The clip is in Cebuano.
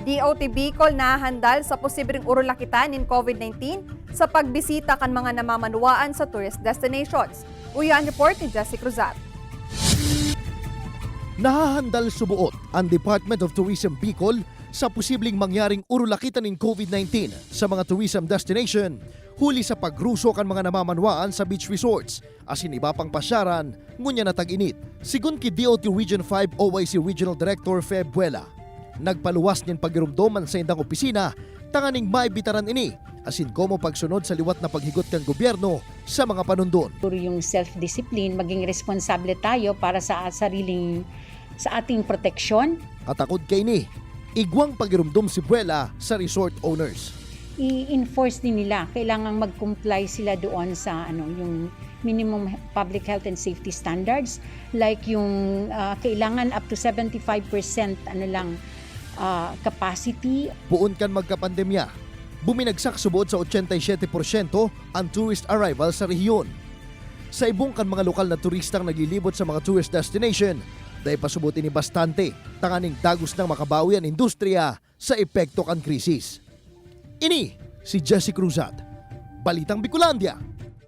DOT Bicol nahandal sa posibleng urulakitan nin COVID-19 sa pagbisita kan mga namamanwaan sa tourist destinations. Uya ang report ni Jesse Cruzat. Nahahandal subuot ang Department of Tourism Bicol sa posibleng mangyaring urulakitan ng COVID-19 sa mga tourism destination huli sa pagruso kan mga namamanwaan sa beach resorts asin iba pang pasyaran ngunya na tag-init. Sigun ki DOT Region 5 OIC Regional Director Fe Buela, nagpaluwas nin pagirumdoman sa indang opisina tanganing maibitaran ini asin komo pagsunod sa liwat na paghigot kan gobyerno sa mga panundon. Siguro yung self-discipline, maging responsable tayo para sa sariling, sa ating proteksyon. Katakod kay ni, igwang pagirumdum si Buela sa resort owners. I-enforce din nila, kailangang mag-comply sila doon sa ano, yung minimum public health and safety standards, like yung kailangan up to 75% ano lang capacity. Buon kan magkapandemya, buminagsak subod sa 87% ang tourist arrival sa rehiyon. Sa ibong kan mga lokal na turistang naglilibot sa mga tourist destination, dahil pasubot ini bastante, tanganing dagos ng makabawi ang industriya sa epekto kan krisis. Ini si Jesse Cruzat, Balitang Bicolandia.